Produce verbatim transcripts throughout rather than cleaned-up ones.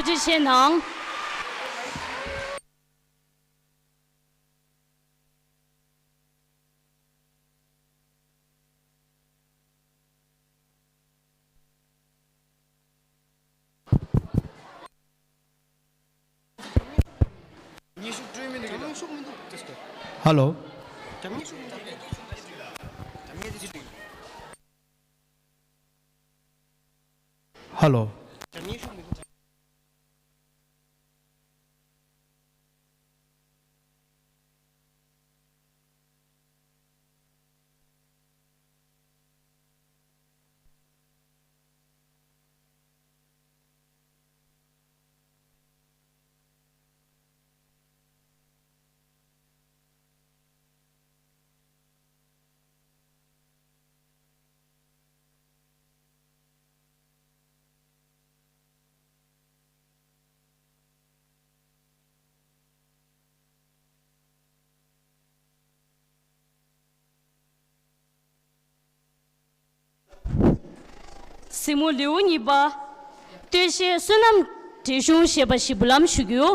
བཞེས་གནང་། ཧ་ལོ། ཧ་ལོ། གཟིགས་མོ་ལེའུ་གཉིས་པ། སྟོད་གཞས་བསོད་ནམས་བགྲེས་གཞོང་ཞེས་པ་ཞིག་འབུལ་ལམ་ཞུ་རྒྱུ།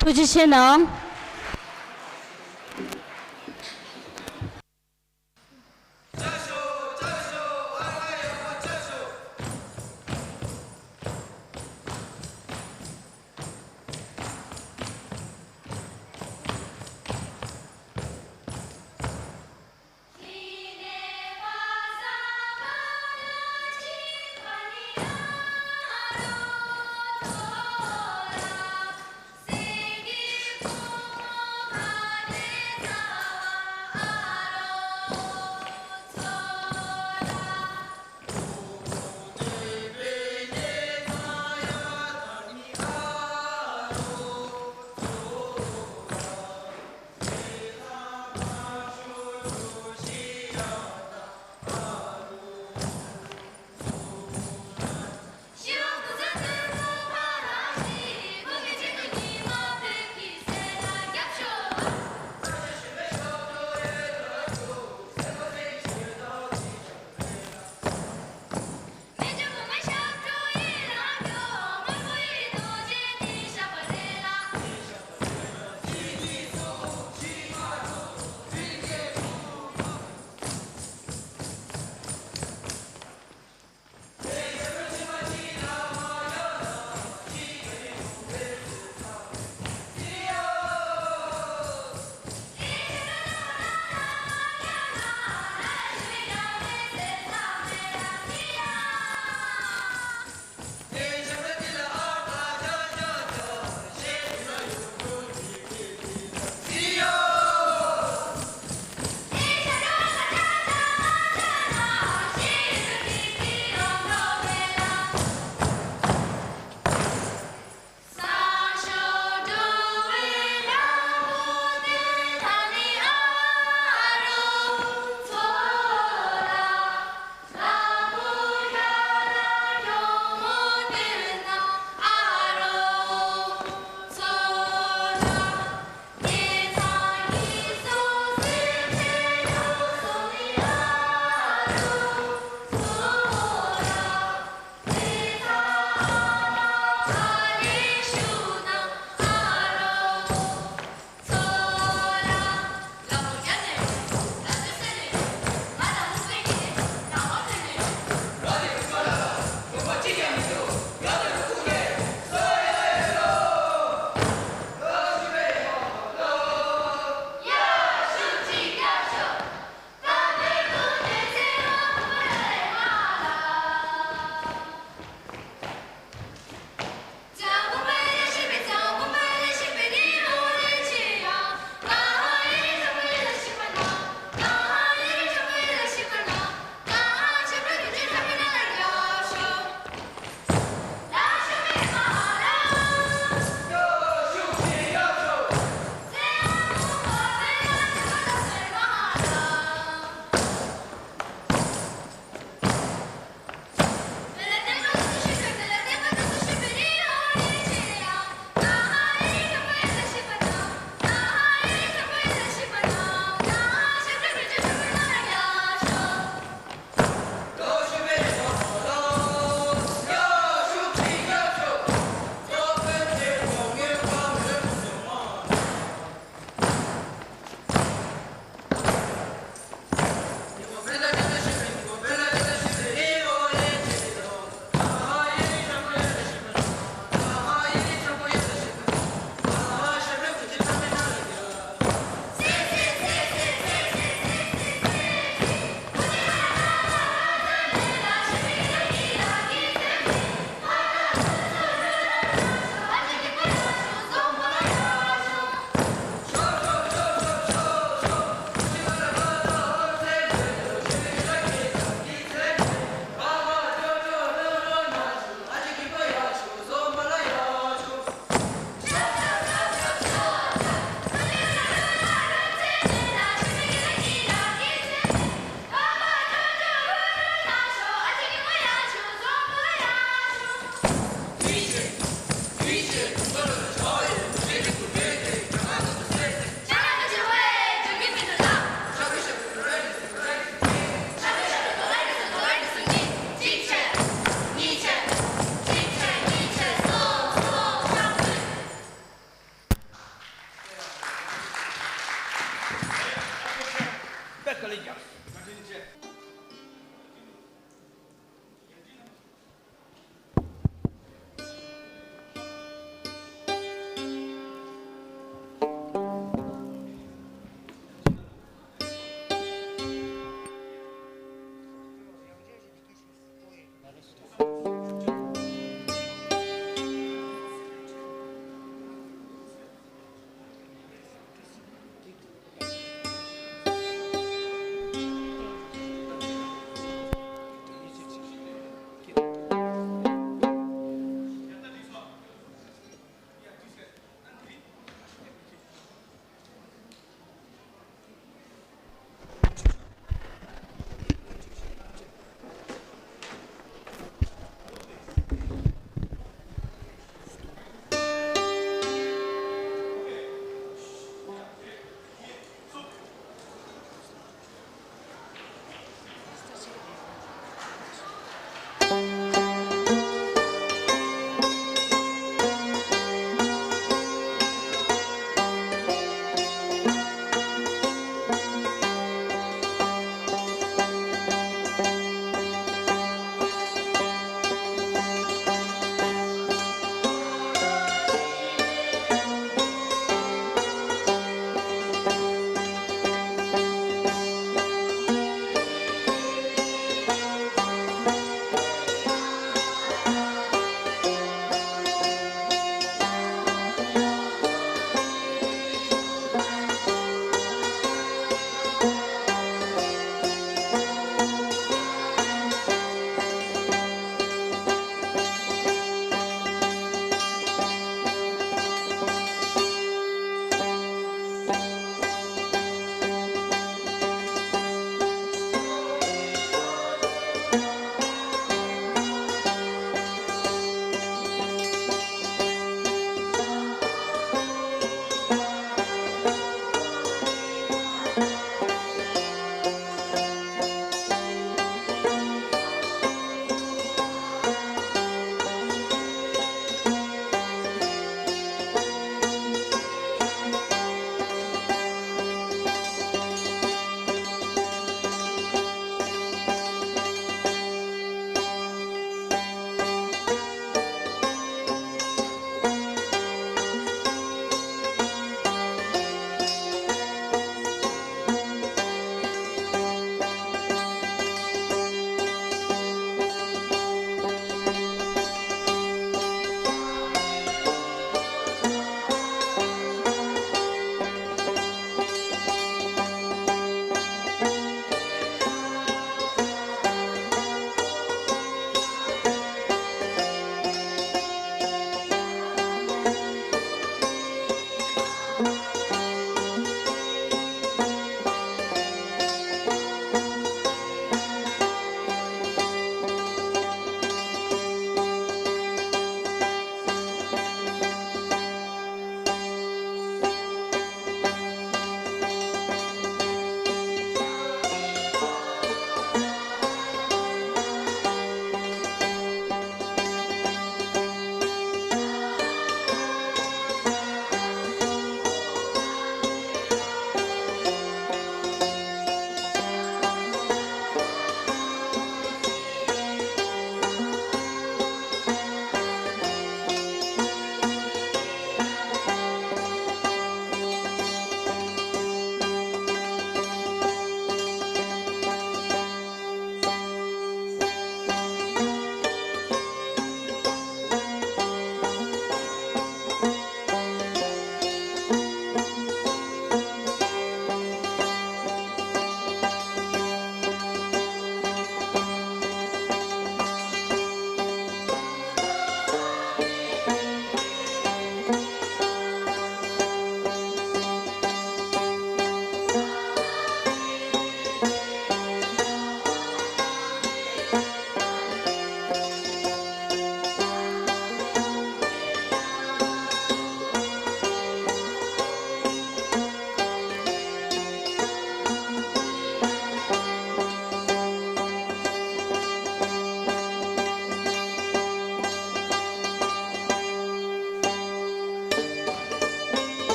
ཐུགས་རྗེ་ཆེ་གནང་།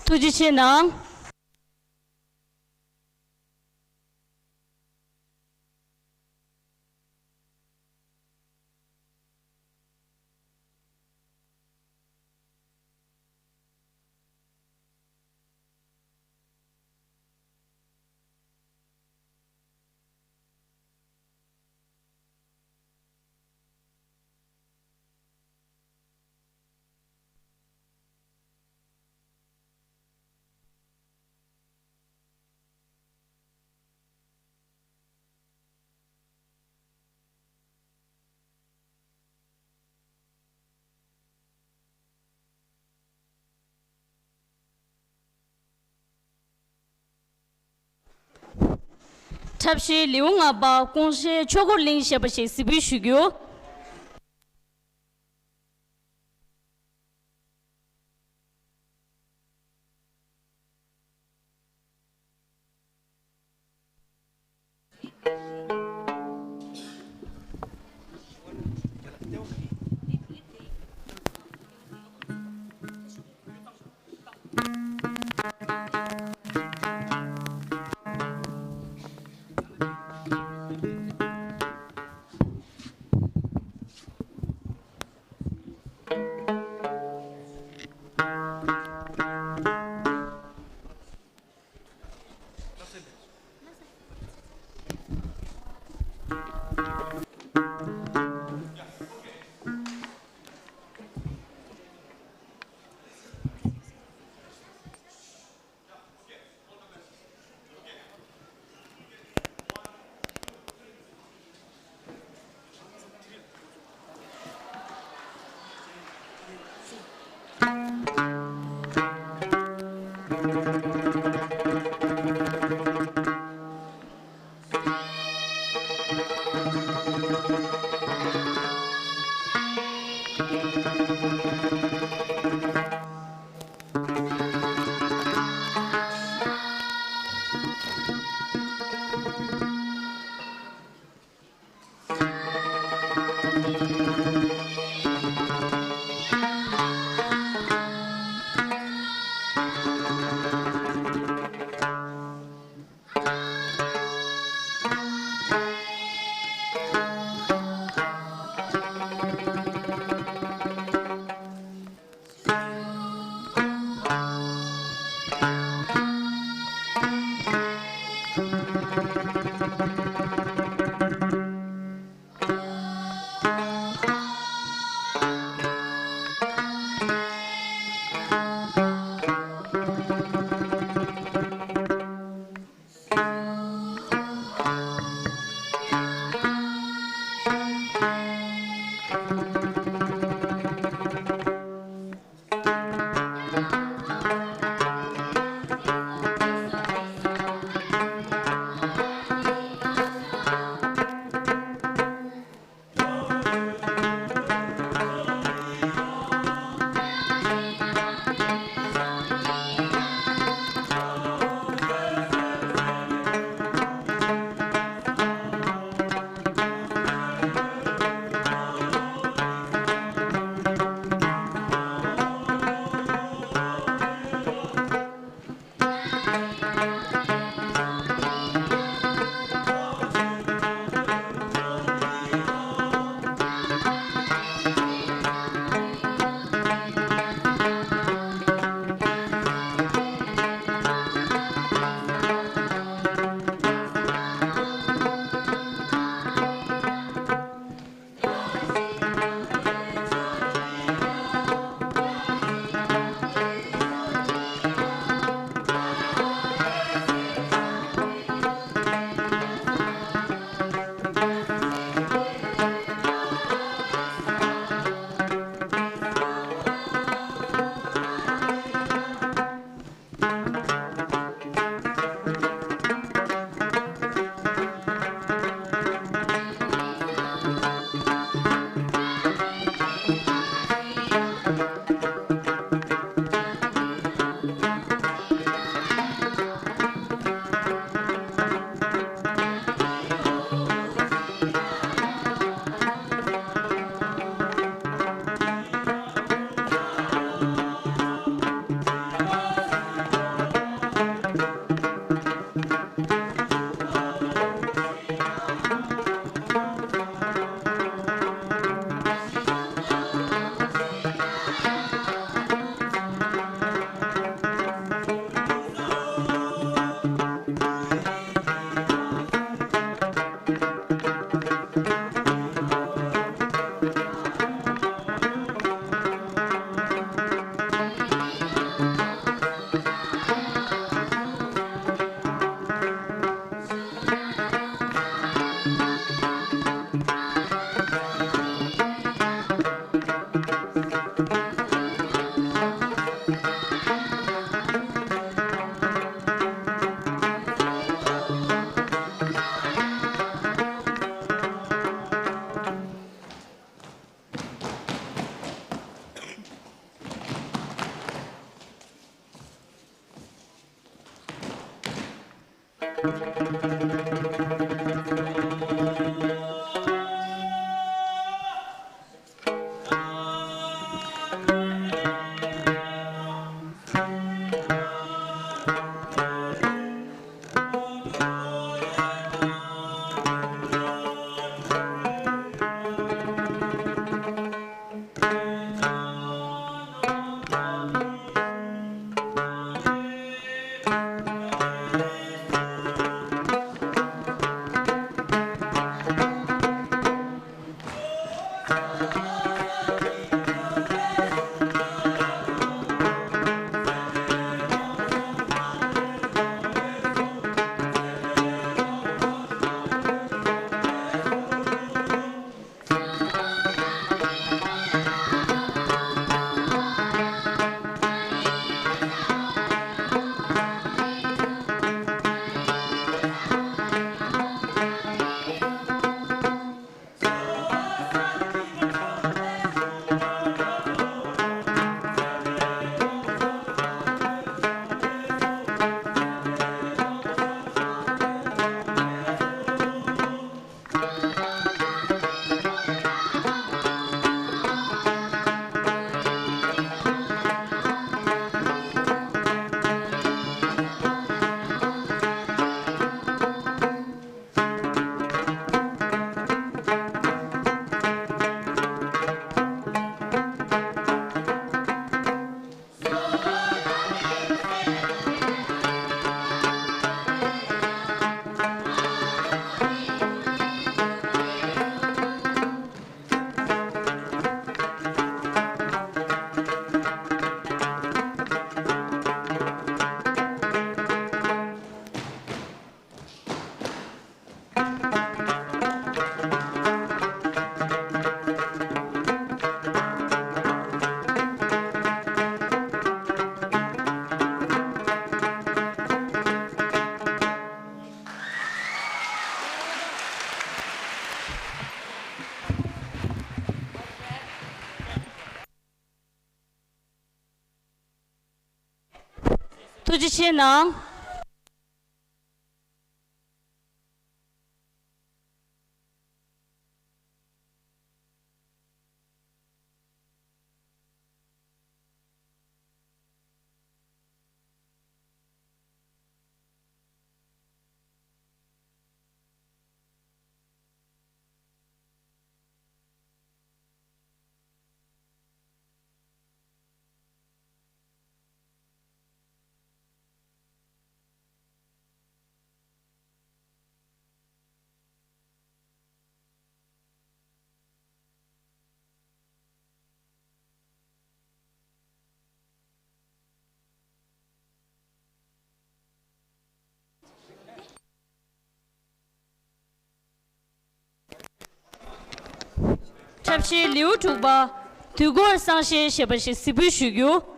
ཐུགས་རྗེ་ཆེ་གནང་། འཁྲབ་གཞས་ལེའུ་ལྔ་པ་ཀོང་ཞའི་ཆོས་འཁོར་གླིང་ཞེས་པ་ཞིག་གཟིགས་འབུལ་ཞུ་རྒྱུ། ཐུགས་རྗེ་ཆེ་གནང་། འཁྲབ་གཞས་ལེའུ་དྲུག་པ། དུས་འཁོར་གསང་བཤད་ཞེས་པ་ཞིག་གཟིགས་འབུལ་ཞུ་རྒྱུ།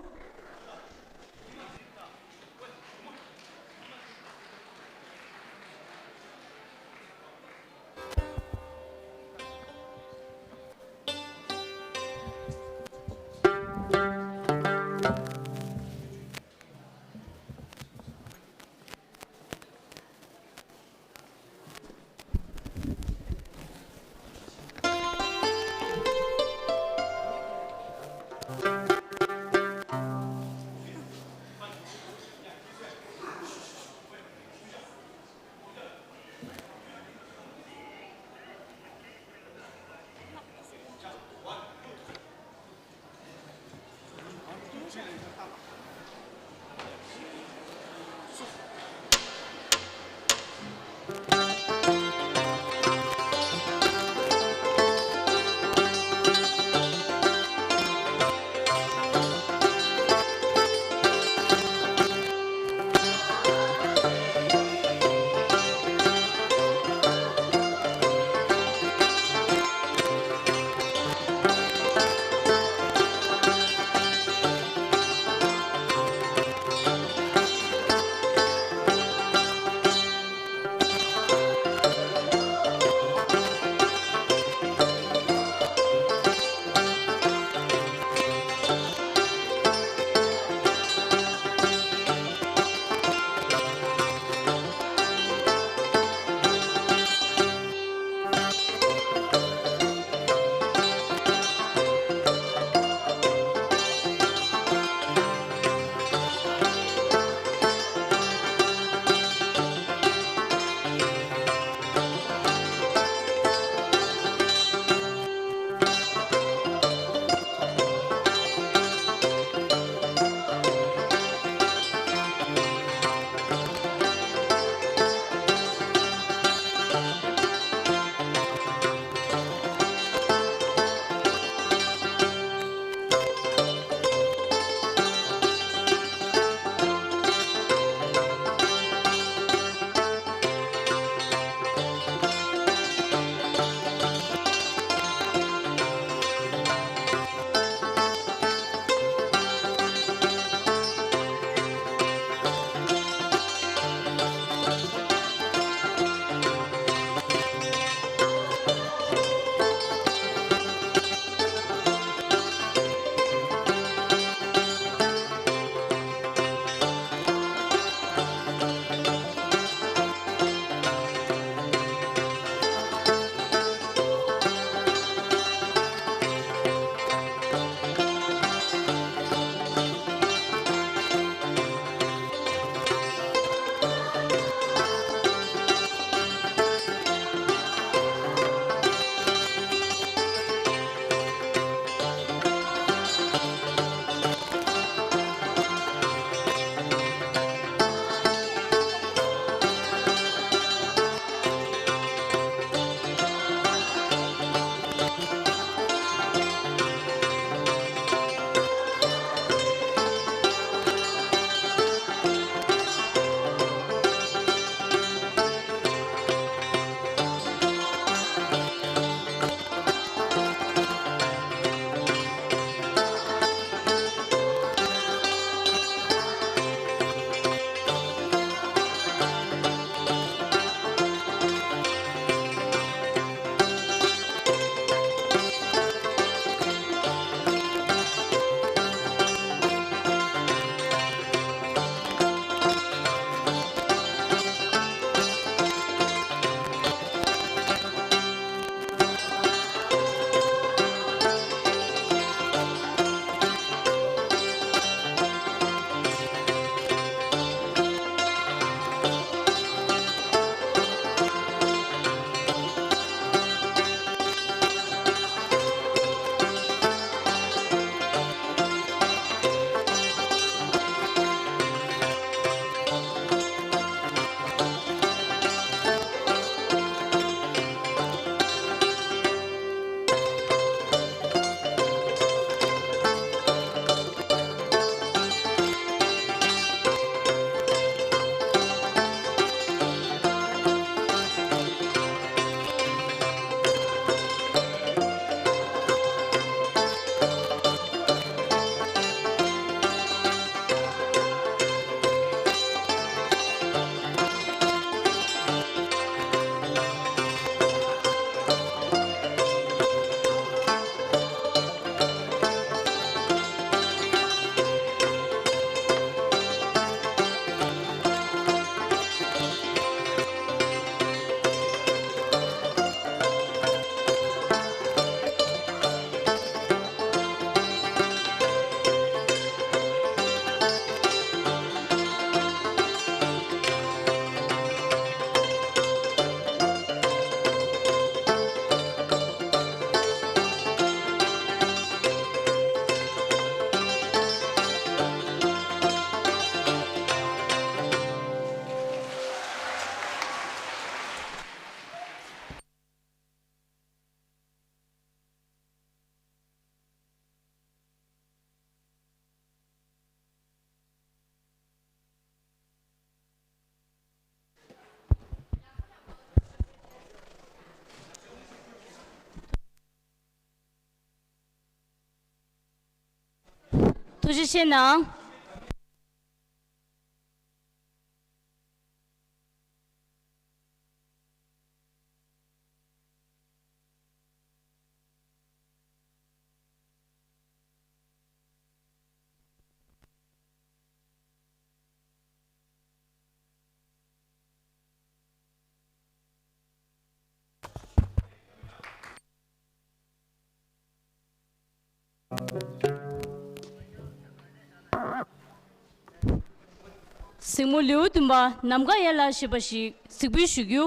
ཐུགས་རྗེ་ཆེ་གནང་། གཟིགས་མོ་ལེའུ་བདུན་པ་ནམ་མཁའ་ཡན་ལག་ཞེས་པ་ཞིག་གཟིགས་འབུལ་ཞུ་རྒྱུ།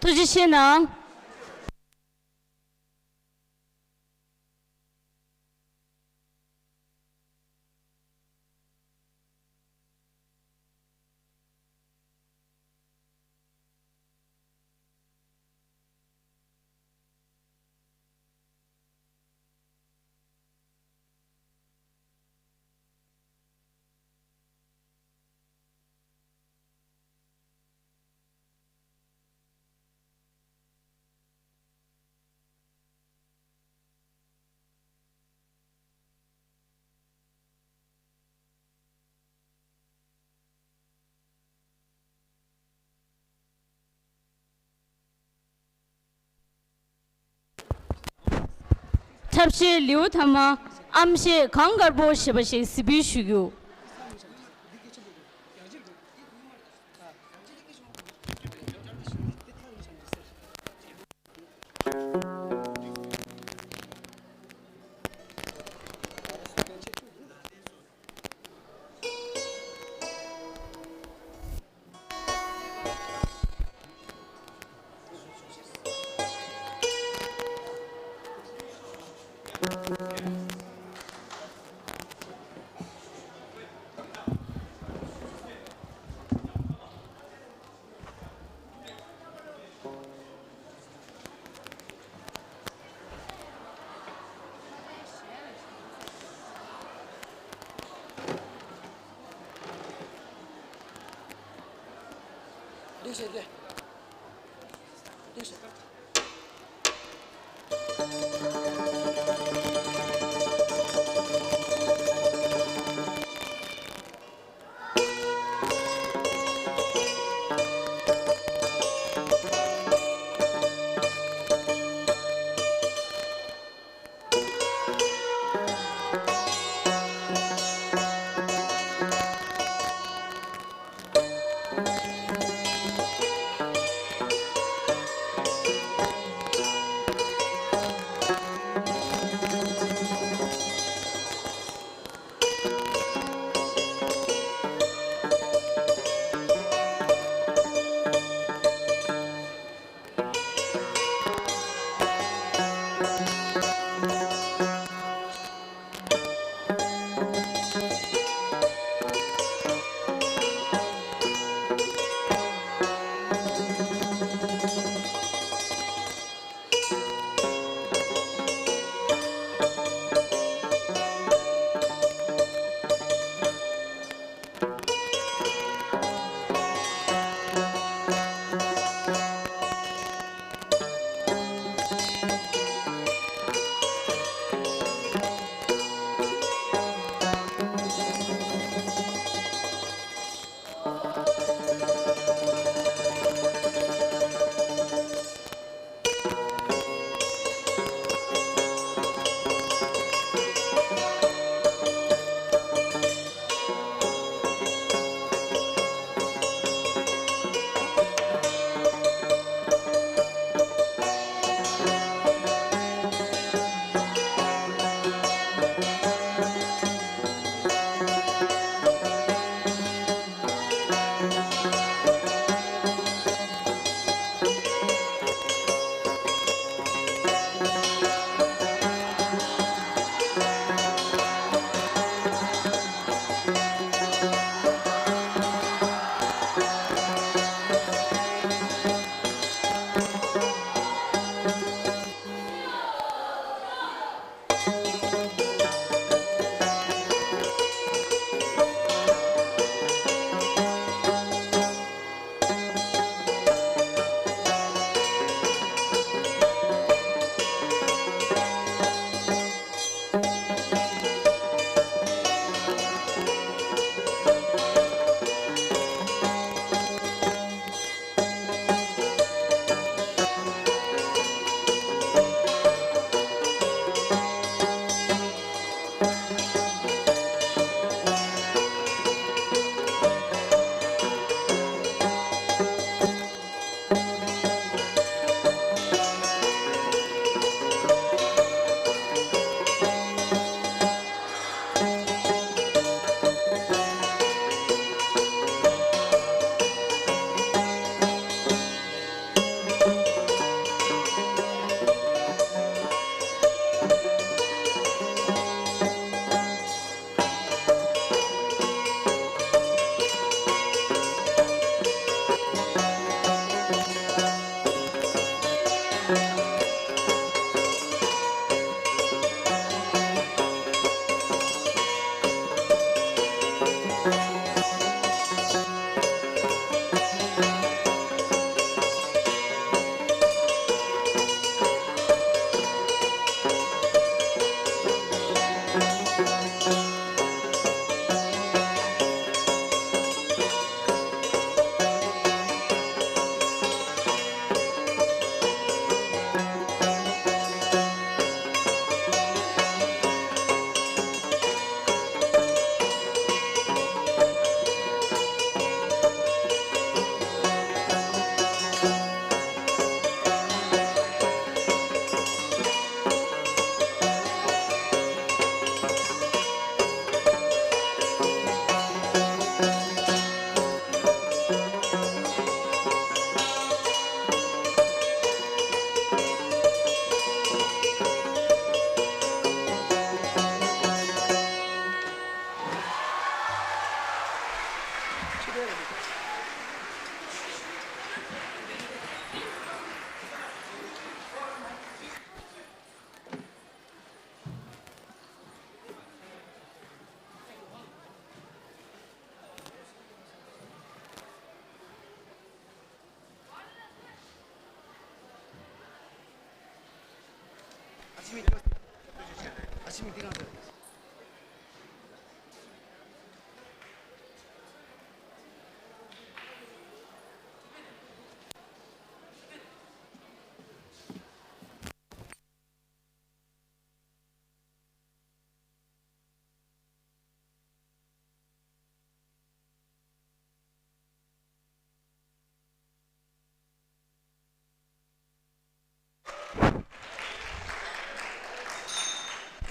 ཐུགས་རྗེ་ཆེ་གནང་། ཐབས་ཤེས་ལེའུ་ཐ་མ། ཨམ་བཤད་གངས་དཀར་པོ་ཞེས་པ་ཞིག་གཟིགས་འབུལ་ཞུ་རྒྱུ།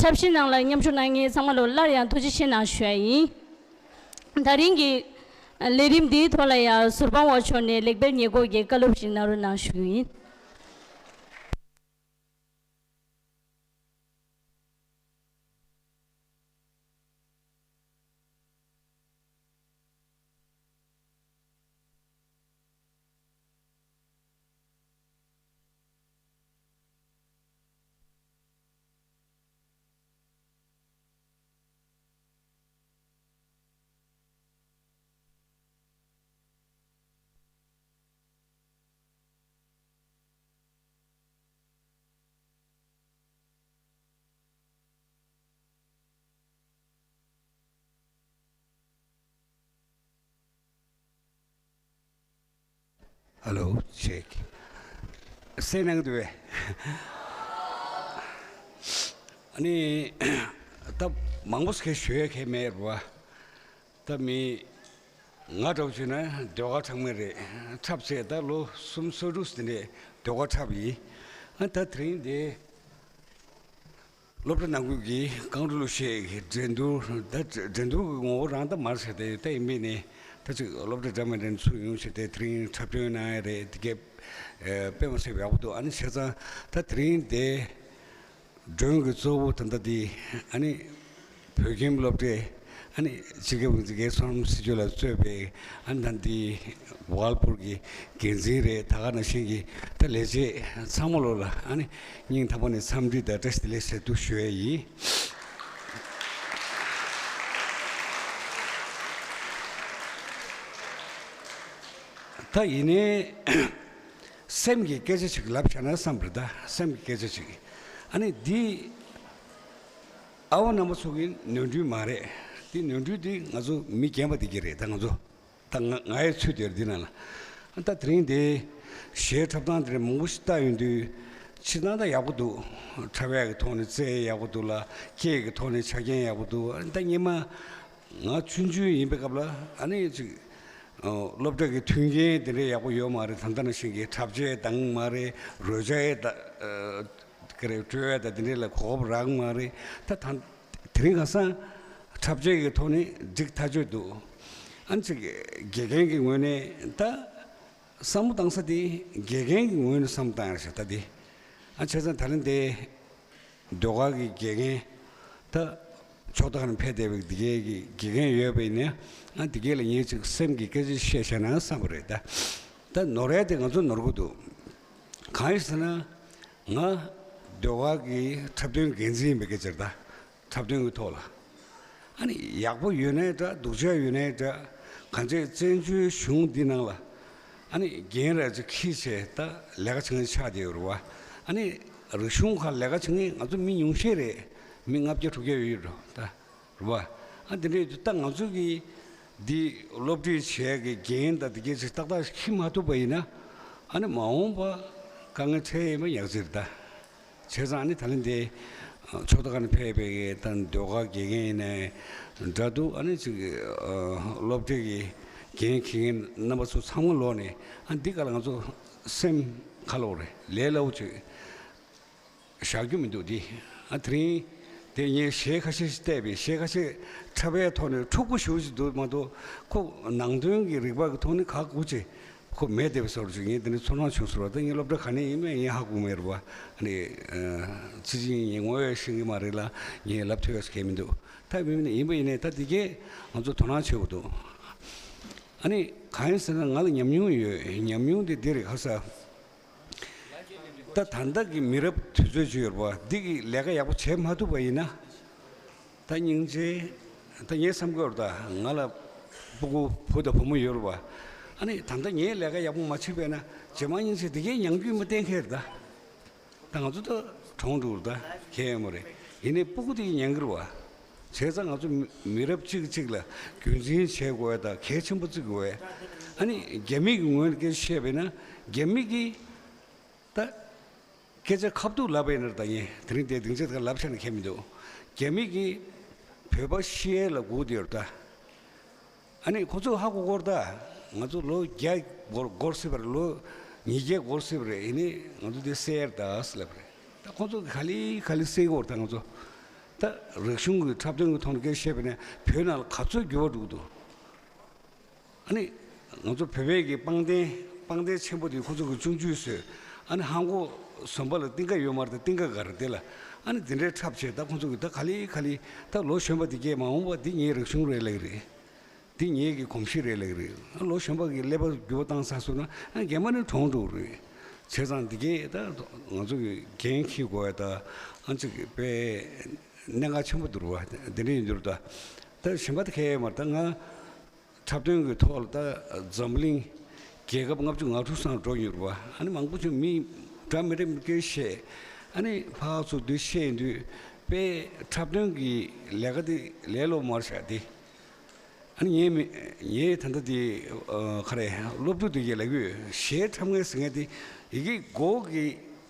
འཁྲབ་གཞས་ནང་ལ་མཉམ་ཞུགས་གནང་མཁན་ཚང་མ་ལ་སླར་ཡང་ཐུགས་རྗེ་ཆེ་གནང་ཞུ་ཡ་ཡིན། ད་རིང་གི་ལས་རིམ་འདིའི་ཐོག་ལ་ཡང་ཟུར་དཔང་པ་མཆོག་ནས་ལེགས་སྤེལ་ཉེས་འགོག་གི་བཀའ་སློབ་ཞིག་གནང་རོགས་གནང་ཞུ་གི་ཡིན། Hello, check. གསན་གནང་གི་འདུག་པས། ཨ་ནི། ད་མང་པོ་ཞིག་ཞུ་ཡ་གང་ཡང་མེད་རེད་པ། ད་མི་ང་འདྲ་པོ་བྱས་ན་ཟློས་གར་འཁྲབ་མཁན་རེད། འཁྲབ་བྱས་ད་ལོ་གསུམ་སོ་དྲུག་ཙམ་རེད་ཟློས་གར་འཁྲབ་ཡིན། ཨ་ད་དེ་རིང་འདི་སློབ་གྲྭ་ནང་ཁུལ་གྱི་རྐང་བྲོ་གླུ་གཞས་ཀྱི་འགྲན་བསྡུར། ད་འགྲན་བསྡུར་གྱི་ངོ་བོ་རང་ད་མ་རེད་ཟེར་ཏེ། ད་ཡིན་པས་ནི་ད་ཅིག་སློབ་གྲྭ་འདྲ་མི་འདྲ་ནས་ཚུར་ཡོང་བྱས་ཏེ་དེ་རིང་འཁྲབ་སྟོན་གནང་ཡ་རེད། དེ་གས་དཔེ་མ་སྲིད་པ་ཡག་པོ་འདུག་ཨ་ནི་བྱས་ཙང་ད་དེ་རིང་འདི། མགྲོན་གྱི་གཙོ་བོ་ད་ལྟ་འདི་ཨ་ནི་བོད་ཁྱིམ་སློབ་གྲྭའི་ཨ་ནི་སྤྱི་ཁྱབ་འགན་འཛིན་རྒན་བསོད་ནམས་སྲིད་གཅོད་ལགས་གཙོས་པའི་ཨ་ནི་ད་འདི་བྷོ་གལ་པུར་གྱི་འགན་འཛིན་རེད། ད་ག་ནང་བཞིན་གྱི་ད་ལས་བྱེད་ཚང་མ་ལོ་ལ་ཨ་ནི་སྙིང་ཐག་པ་ནས་འཚམས་འདྲི་དང་བཀྲ་ཤིས་བདེ་ལེགས་ཟེར་འདུག་ཞུ་ཡས་ཡིན། ད་ཡིན་ནའི། སེམས་ཀྱི་སྐད་ཆ་ཞིག་ལབ་བཞག་ན་བསམ་པ་རེད། ད་སེམས་ཀྱི་སྐད་ཆ་ཞིག་ཨ་ནི་འདི་ཨ་བ་རྣམ་པ་ཚོ་གི་ནོར་འཁྲུལ་མ་རེད། འདི་ནོར་འཁྲུལ་འདི་ང་ཚོ་མི་རྒན་པ་འདི་གི་རེད། ད་ང་ཚོ་ད་ང་ངའི་ཚུལ་དེར་འདི་ན་ལ། ད་དེ་རིང་འདི་གཞས་འཁྲབ་སྟངས་དེ་འདྲ་མང་པོ་ཞིག་བལྟ་ཡོང་དུས་སྤྱིར་བཏང་ད་ཡག་པོ་འདུག་འཁྲབ་ཡག་གི་ཐོག་ནས་རྩལ་ཡག་པོ་འདུག་ལ། སྐད་ཀྱི་ཐོག་ནས་ཆ་རྐྱེན་ཡག་པོ་འདུག་ད་སྔོན་མ། ང་ཆུང་ཆུང་ཡིན་པའི་སྐབས་ལ་ཨ་ནི་ཅིག་ཨོ། སློབ་གྲྭ་གི་མཐུན་རྐྱེན་དེ་འདྲའི་ཡག་པོ་ཡོད་མ་རེད། ད་ལྟ་ནང་བཞིན་གྱི་འཁྲབ་ཆས་དང་མ་རེད། རོལ་ཆ་ཡས་ད་ཨ། ག་རེ་སྤྲོད་ཡས་ད་དེ་འདྲའི་ལ་གོ་སྐབས་རག་མ་རེད། ད་ད་དེ་རིང་ཁ་སང་འཁྲབ་ཆས་ཀྱི་ཐོག་ནས་འགྲིག་ཐག་ཆོད་འདུག་ཨ་ནི་ཅིག་དགེ་རྒན་གྱི་ངོས་ནས་ད་བསམ་བློ་བཏང་ས་དེ་དགེ་རྒན་གྱི་ངོས་ནས་བསམ་བློ་བཏང་ཡ་རེད་ཤག་ད་དེ་ཨ་བྱས་ཙང་ད་ལན་དེ། ཟློས་གར་གྱི་དགེ་རྒན་ད་ཕྱོགས་མཐའ་ཁག་ནས་ཕེབས་བསྡད་པའི་དེ་གའི་གི་དགེ་རྒན་ཡོད་པ་ཡིན་ན། ཨ་དེ་གའི་ལ་ངས་ཅིག་སེམས་ཀྱི་སྐད་ཆ་བཤད་བཞག་ན་བསམ་པ་རེད། ད་ད་ནོར་ཡ་དེ་ང་ཚོ་ནོར་གི་འདུག་གང་ཡིན་ཟེར་ན། ང་ཟློས་གར་གྱི་འཁྲབ་སྟོན་འགན་འཛིན་ཡིན་པའི་སྐད་ཆ་རེད་ད། འཁྲབ་སྟོན་གྱི་ཐོག་ལ། ཨ་ནི་ཡག་པོ་ཡོད་ནའི་འདྲ། སྡུག་ཅག་ཡོད་ནའི་འདྲ། གང་ཅི་བཙན་བྱོལ་གཞུང་འདི་ནང་ལ་ཨ་ནི་འགན་རེ་ཅིག་འཁྱེར་བྱས་ད་ལས་ཀ་བྱེད་མཁན་ཆགས་བསྡད་ཡོད་རེད་བ། ཨ་ནི་རིག་གཞུང་ཁག་ལས་ཀ་བྱེད་མཁན་ང་ཚོ་མི་ཉུང་ཤས་རེད། མི་ལྔ་བརྒྱ་དྲུག་བརྒྱ་ཡོད་ཡོད་རེད་ད། རེད་བ། ཨ་དེ་འདྲ་ཡོད་དུས་ད་ང་ཚོ་གིས་འདི་སློབ་ཁྲིད་བྱེད་ཡག་གི་འགན་དང་དེ་གས་ཅིག་ཏག་ཏག་འཁྱེར་མ་ཐུབ་པ་ཡིན་ན། ཨ་ནི་མ་འོངས་པ་དཀའ་ངལ་འཕྲད་ཡས་མ་ཡག་ཅིག་རེད་ད། བྱས་ཙང་ཨ་ནི་ད་ལན་དེ་ཕྱོགས་མཐའ་ཁག་ནས་ཕེབས་པའི་གི་ད་ཟློས་གར་དགེ་རྒན་ཡིན་ནའི་འདྲ་འདུག་ཨ་ནི་ཅིག་སློབ་ཁྲིད་ཀྱི་འགན་འཁྱེར་མཁན་རྣམ་པ་ཚོ་ཚང་མ་ལོག་ནས། ཨ་འདི་ག་ལ་ང་ཚོ་སེམས་ཁ་ལོག་རེད། ལས་སླ་བོ་ཅིག་བཞག་རྒྱུ་མི་འདུག་འདི། ཨ་དེ་རིང་དེ་ངས་གཞས་ཁ་ཤས་ཤིག་བལྟས་པས། གཞས་ཁ་ཤས་འཁྲབ་པའི་ཐོག་ནས་འཁྲུག་པོ་ཞེ་པོ་ཅིག་འདུག་མ་གཏོགས་ཁོ་ནང་དོན་གྱི་རིག་པ་གི་ཐོག་ནས་ག་གུ་ཅིག་ཁོ་མེད་བསྡད་པའི་བཟོ་འདྲ་ཅིག་ངས་དེ་འདྲ་ཚོར་སྣང་བྱུང་སོང་ར། ད་ངས་སློབ་གྲྭ་ག་ནས་ཡིན་མིན་ངས་ཧ་གོ་མེད་ར་བ། ཨ་ནི་ཚིག་ཅིག་ངས་ངོ་ཡོད་ཤེས་ཀྱི་མ་རེད་ལ། ངས་ལབ་ཐུབ་ཡ་ཞིག་གང་ཡང་མི་འདུག་ད་མིན་ཡིན་པ་ཡིན་ནའི་ད་དེ་གས་ང་ཚོ་དོ་སྣང་བྱེད་དགོས་འདུག་ཨ་ནི་གང་ཡིན་ཟེར་ན་ང་ལ་ཉམས་མྱོང་ཡོད། ཉམས་མྱོང་དེ་འདི་རེད། ཁ་ས། ད་ད་ལྟ་གི་མི་རབས་དུས་ཚོད་ཅིག་ཡོད་རེད་བ། འདི་གི་ལས་ཀ་ཡག་པོ་བྱེད་མ་ཐུབ་པ་ཡིན་ན། ད་སྙིང་རྗེ། ད་ངས་བསམ་གྱི་ཡོད་རེད་ད། ང་ལ་སྤུ་གུ་བུ་དང་བུ་མོ་ཡོད་རེད་བ། ཨ་ནི་ད་ལྟ་ངས་ལས་ཀ་ཡག་པོ་མ་བྱས་པས་ན་རྗེས་མ་སྙིང་རྗེ་འདི་གའི་ཉམས་རྒྱུན་མ་བསྟན་མཁན་རེད་ད། ད་ང་ཚོ་ད་གྲོངས་འགྲོ་རེད་ད། ཁྱད་ཡོད་མ་རེད། ཡིན་ནའི་སྤུ་གུ་དེ་ཉན་གི་རེད་བ། བྱས་ཙང་ང་ཚོ་མི་མི་རབས་གཅིག་གཅིག་ལ་རྒྱུན་འཛིན་བྱེད་དགོས་ཡ་ད་གལ་ཆེན་པོ་བརྩི་དགོས་ཡ། ཨ་ནི་རྒྱ་མི་གི་ངོས་ནས་སྐད་ཆ་བཤད་པས་ན་རྒྱ་མི་གི་ད་སྐད་ཆ་ཁ་ཐུག་ལབ་པ་ཡིན་ན་ད་ངས་དེ་རིང་དེ་སྡིངས་ཆ་དེ་ག་ལབ་ཤག་ན་ཁྱད་མི་འདུག་རྒྱ་མི་གི་བོད་པ་ཤི་ཡས་ལ་སྒུག་བསྡད་ཡོད་རེད་ད། ཨ་ནི་ཁོ་ཚོ་ཧ་གོ་གོ་རེད་ད། ང་ཚོ་ལོ་བརྒྱ་འགོར་འགོར་སྲིད་པ་རེད། ལོ་ཉིས་བརྒྱ་འགོར་སྲིད་པ་རེད། ཡིན་ནའི་ང་ཚོ་འདི་སེལ་ཡ་རེད་ད་ཟེར་ལབ་རེད། ད་ཁོ་ཚོ་ག་ལེ་ག་ལེ་སེལ་གོ་རེད་ད། ང་ཚོ་ད་རིག་གཞུང་གི་འཁྲབ་སྟོན་གྱི་ཐོག་ནས་སྐད་ཆ་བཤད་པ་ཡིན་ན་བོད་ནང་ལ་ག་ཚོད་འགྱུར་བ་འགྲོ་གི་འདུག་ཨ་ནི་ང་ཚོ་བོད་པའི་གི་པང་གདན་པང་གདན་ཆེན་པོ་དེ་ཁོ་ཚོ་གི་ཆུང་ཆུང་བཟོས། ཨ་ནི་ཧང་གོ་ཟོམ་པ་ལ་རྟིང་ཀ་ཡོད་མ་རེད་དེ། རྟིང་ཀ་ག་རེ་དེ་ལ་ཨ་ནི་དེ་འདྲའི་འཁྲབ་བྱས། ད་ཁོ་ཚོ་གི་ད་ག་ལེ་ག་ལེ་ད་ལོ་གཞོན་པ་དེ་གས་མ་འོངས་པ་འདི་ངའི་རིག་གཞུང་རེད་ལབ་ཀྱི་རེད། འདི་ངའི་གི་གོམས་གཤིས་རེད་ལབ་ཀྱི་རེད། ཨ་ལོ་གཞོན་པ་གི་ཀླད་པ་འགྱུར་བ་བཏང་ཚར་སོང་ན་ཨ་རྒན་པ་ནི་གྲོངས་འགྲོ་གི་རེད། བྱས་ཙང་འདི་གས་ད་ང་ཚོ་གི་འགན་འཁྱེར་དགོས་ཡ་ད་ཨ་ཅིག་དཔེ་གནད་འགག་ཆེན་པོ་འདུག་རེད་བ། དེ་འདྲ་ཡིན་དུས་ད་ད་གཞན་པ་ད་གས་མ་རེད་ད། ང་འཁྲབ་སྟོན་གྱི་ཐོག་ལ་ད་འཛམ་གླིང་རྒྱལ་ཁབ་ལྔ་བཅུ་ང་དྲུག་ཚང་འགྲོ་མྱོང་རེད་བ། ཨ་ནི་མང་པོ་ཅིག་མི་འདྲ་མི་འདྲ་མི་སྐད་བཤད། ཨ་ནི་ཕར་ཚུར་འདི་བཤད་ཡིན་དུས་དཔེ་འཁྲབ་སྟོན་གྱི་ལས་ཀ་དེ་ལས་སླ་པོ་མ་རེད་ཤག་དེ། ཨ་ནི་ངས་མི་ངས་ད་ལྟ་དེ་ཨ་ག་རེ་སློབ་ཕྲུག་དེ་གས་ལབ་ཀྱི་ཡོད། གཞས་འཁྲབ་མཁན་ཟེར་མཁན་དེ་ཡི་གེ་མགོ་གི་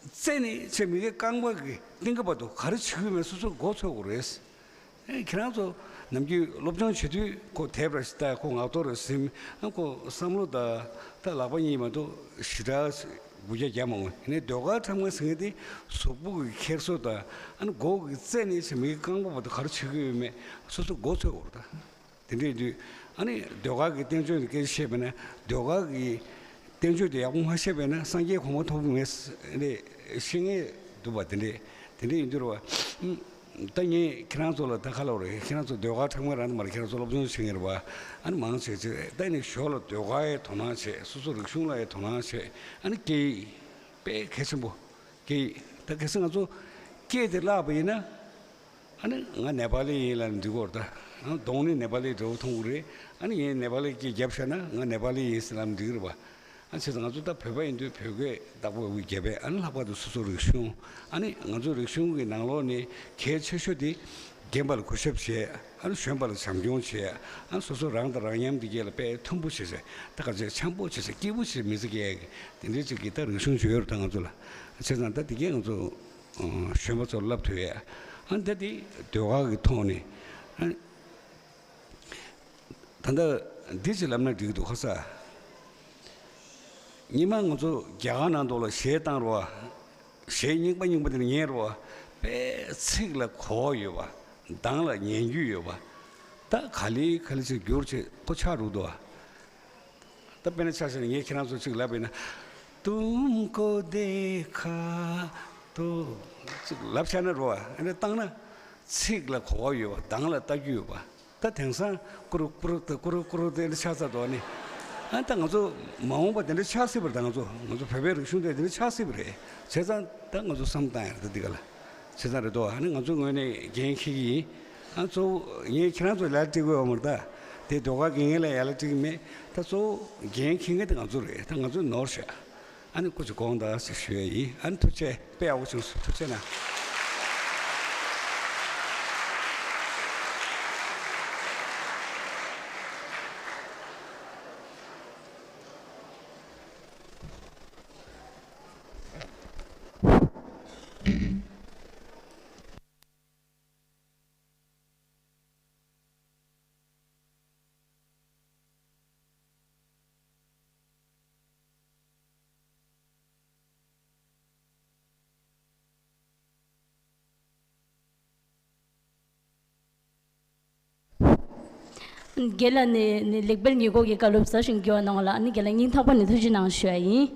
རྩེ་ནས་ཆེ་མི་གི་རྐང་པ་གི་རྟིང་ཀ་བར་དུ་ག་རེ་བྱེད་ཀྱི་ཡོད་མེད་སོ་སོ་མགོ་ཚོད་དགོས་རེད། ཨེ་ཁྱེད་རང་ཚོ་ནམ་རྒྱུན་སློབ་སྦྱོང་བྱེད་དུས་ཁོ་དེབ་ར་ཞིག་ལྟ། ཁོ་ངག་ཐོག་ར་ཟིན། ཨ་ཁོ་བསམ་བློ་དང་ད་ལག་པ་གཉིས་མ་གཏོགས་ཞེ་དྲག་སྒུག་རྒྱག་རྒྱག་མ་དགོས། ཡིན་ནའི་ཟློས་གར་འཁྲབ་མཁན་ཟེར་མཁན་དེ་གཟུགས་པོ་གི་འཁྱེར་སོ་དང་ཨ་ནི་མགོ་གི་རྩེ་ནས་ཕྱིན་མིའི་རྐང་པ་བར་དུ་ག་རེ་བྱེད་ཀྱི་ཡོད་མེད་སོ་སོ་མགོ་ཚོད་དགོས་རེད་ད། དེ་འདྲ་ཡིན་དུས་ཨ་ནི་ཟློས་གར་གྱི་བསྟན་བཅོས་ཀྱི་སྐད་ཆ་བཤད་པ་ན་ཟློས་གར་གྱི་བསྟན་བཅོས་དེ་ཡག་པོ་མ་ཤེས་པས་ན་སངས་རྒྱས་གོ་འཕང་ཐོབ་མེད་ཟེར་ནས་བཤད་མཁན་འདུག་པ། དེ་འདྲས་དེ་འདྲས་ཡིན་དུས་རེད་བ། ད་ངས་ཁྱེད་རང་ཚོ་ལ་ད་ག་ལབ་རེད། ཁྱེད་རང་ཚོ་ཟློས་གར་འཁྲབ་མཁན་རང་ད་མ་རེད། ཁྱེད་རང་ཚོ་སློབ་སྦྱོང་བྱེད་མཁན་རེད་བ། ཨ་ནི་མང་ཆེ་ཆེ་ད་ནི་ཞོར་ལ་ཟློས་གར་ཡི་དོ་སྣང་བྱེད། སོ་སོ་རིག་གཞུང་ལ་ཡི་དོ་སྣང་བྱེད། ཨ་ནི་སྐད་ཡིག་དཔེ་གལ་ཆེན་པོ། སྐད་ཡིག་ད་གལ་སྲིད་ང་ཚོ་སྐད་དེ་བརླག་པ་ཡིན་ན། ཨ་ནི་ང་ནེ་པ་ལི་ཡིན་ལབ་འདི་སྐོར་ད། ཨ་གདོང་ནི་ནེ་པ་ལི་འདྲ་བོ་མཐོང་གི་རེད། ཨ་ནི་ངས་ནེ་པ་ལི་སྐད་རྒྱབ་བཞག་ན་ང་ནེ་པ་ལི་ཡིན་ཟེར་ལབ་འགྲིག་གི་རེད་པ། ཨ་བྱས་ཙང་ང་ཚོ་ད་བོད་པ་ཡིན་དུས་བོད་སྐད་བདག་པོ་རྒྱབ་པས། ཨ་ནི་ལྷག་པར་དུ་སོ་སོ་རིག་གཞུང་། ཨ་ནི་ང་ཚོ་རིག་གཞུང་གི་ནང་ལོགས་ནས་གལ་ཆེ་ཤོས་དེ་རྒན་པ་ལ་གུས་ཞབས་བྱས། ཨ་ནི་གཞོན་པ་ལ་བྱམས་སྐྱོང་བྱས། ཨ་ནི་སོ་སོ་རང་དང་རང་མཉམ་དེ་གས་ལ་དཔེ་མཐུན་པོ་བྱས་བྱས། ད་ག་ཚོད་འཆམ་པོ་བྱས་བྱས་སྐྱིད་པོ་བྱས་མི་ཚེ་སྐྱེལ་ཡག་གི་དེ་འདྲའི་ཅིག་གི་ད་རིག་གཞུང་ཅིག་ཡོད་རེད་ད་ང་ཚོ་ལ། བྱས་ཙང་ད་དེ་གས་ང་ཚོ་གཞོན་པ་ཚོར་བསླབ་ཐུབ་ཡས། ཨ་ནི་ད་དེ་ཟློས་གར་གྱི་ཐོག་ནས། ཨ་ནི་ད་ལྟ་འདི་ཅིག་ལབ་ན་འགྲིག་གི་འདུག་ཁ་ས། སྔོན་མ་ང་ཚོ་རྒྱ་གར་ནང་དུ་ལ་གཞས་བཏང་རོགས། གཞས་རྙིང་པ་རྙིང་པ་དེ་ཉན་རོགས། དཔེ་ཚིག་ལ་གོ་བ་ཡོད་པ། གདངས་ལ་ཉན་རྒྱུ་ཡོད་པ། ད་ག་ལེ་ག་ལེ་ཅིག་བསྒྱུར་བྱས་ཁོ་ཆགས་འགྲོ་འདུག་ཨ། ད་དཔེར་ན་ཆ་བཞག་ན་ངས་ཁྱེད་རང་ཚོ་ཅིག་ལབ་པ་ཡིན་ན། ཏུམ་ཀོ་དེ་ཁ་ཏོ། ཅིག་ལབ་བཞག་ན་རོ། ཨ་ནི་བཏང་ན་ཚིག་ལ་གོ་བ་ཡོད་པ། གདངས་ལ་ལྟ་རྒྱུ་ཡོད་པ། ད་དེང་སང་ཀུ་རུ་ཀུ་རུ་ཏི་ཀུ་རུ་ཀུ་རུ་ཏི་ཨ་ནི་ཆགས་ཚར་འདུག་ཨ་ནི། ཨ་ད་ང་ཚོ་མ་འོངས་པ་དེ་འདྲ་ཆགས་སྲིད་པ་རེད། ད་ང་ཚོ་ང་ཚོ་བོད་པའི་རིག་གཞུང་དེ་དེ་འདྲ་ཆགས་སྲིད་པ་རེད། བྱས་ཙང་ད་ང་ཚོ་བསམ་བཏང་ཡ་རེད། ད་འདི་ག་ལ་བྱས་ཙང་རེད་དོ། ཨ་ནི་ང་ཚོ་ངོས་ནས་འགན་འཁྱེར་གྱི་ཡིན། ཨ་གཙོ་བོ་ངས་ཁྱེད་རང་ཚོ་ལ་ཡ་སྤྲད་དགོས་པ་མ་རེད། ད་དེ་ཟློས་གར་དགེ་རྒན་ལ་ཡ་ལ་སྤྲད་ཀྱི་མེད། ད་གཙོ་བོ་འགན་འཁྱེར་མཁན་དེ་ང་ཚོ་རེད། ད་ང་ཚོ་ནོར་བཞག་ཨ་ནི་སྐུ་མཁྱེན་དགོངས་དག་ཟེར་ཞུ་ཡ་ཡིན། ཨ་ནི་ཐུགས་རྗེ་ཆེ། དཔེ་ཡག་པོ་བྱུང་སོང་། ཐུགས་རྗེ་གནང་། རྒན་ལགས་ནས་ནས་ལེགས་སྤེལ་ཉེར་དགུ་གི་བཀའ་སློབ་གསར་ཞིང་བསྐྱོན་གནང་བ་ལ་ཨ་ནི་རྒན་ལགས་སྙིང་ཐག་པ་ནས་ཐུགས་རྗེ་གནང་ཞུ་ཡ་ཡིན།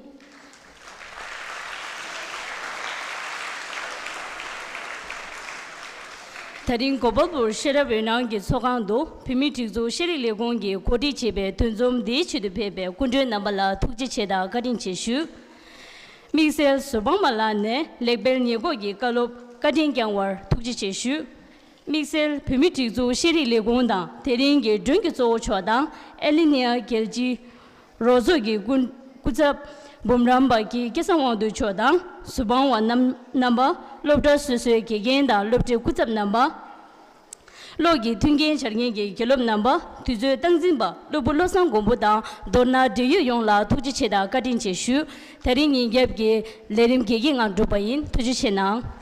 དེ་རིང་གོ་པལ་པུར་ཤེས་རབ་འོད་སྣང་གི་ཚོགས་ཁང་དུ་བོད་མིའི་སྒྲིག་འཛུགས་ཤེས་རིག་ལས་ཁུངས་ཀྱིས་གོ་སྒྲིག་བྱས་པའི་འདུ་འཛོམས་འདིའི་ཆེད་དུ་ཕེབས་པའི་སྐུ་མགྲོན་རྣམ་པ་ལ་ཐུགས་རྗེ་ཆེ་དང་བཀའ་དྲིན་ཆེ་ཞུ། དམིགས་བསལ་ཟུར་དཔང་མ་ལགས་ནས་ལེགས་སྤེལ་ཉེར་དགུ་གི་བཀའ་སློབ་བཀའ་དྲིན་བསྐྱངས་པར་ཐུགས་རྗེ་ཆེ་ཞུ། དམིགས་བསལ་བོད་མིའི་སྒྲིག་འཛུགས་ཤེས་རིག་ལས་ཁུངས་དང་དེ་རིང་གི་མགྲོན་གྱི་གཙོ་བོ་མཆོག་དང་ཨེ་ལི་ནི་ཡ་རྒྱལ་སྤྱིའི་རོགས་ཚོགས་ཀྱི་སྐུ་སྐུ་ཚབ་འབུམ་རམས་པ་སྐྱིད་སྐལ་བཟང་དབང་འདུས་མཆོག་དང་ཟུར་དཔང་བ་རྣམ་རྣམ་པ། སློབ་གྲྭ་སོ་སོའི་དགེ་རྒན་དང་སློབ་གྲྭའི་སྐུ་ཚབ་རྣམ་པ། གློག་གི་མཐུན་རྐྱེན་སྦྱར་མཁན་གྱི་དགེ་སློབ་རྣམ་པ། དུས་ཚོད་སྟངས་འཛིན་པ་སློབ་བུ་བློ་བཟང་མགོན་པོ་དང་མདོར་ན་འབྲེལ་ཡོད་ཡོངས་ལ་ཐུགས་རྗེ་ཆེ་དང་བཀའ་དྲིན་ཆེ་ཞུ། དེ་རིང་ཉིན་རྒྱབ་ཀྱི་ལས་རིམ་དགེ་རྒན་ངང་གྲུབ་པ་ཡིན། ཐུགས་རྗེ་ཆེ་གནང་།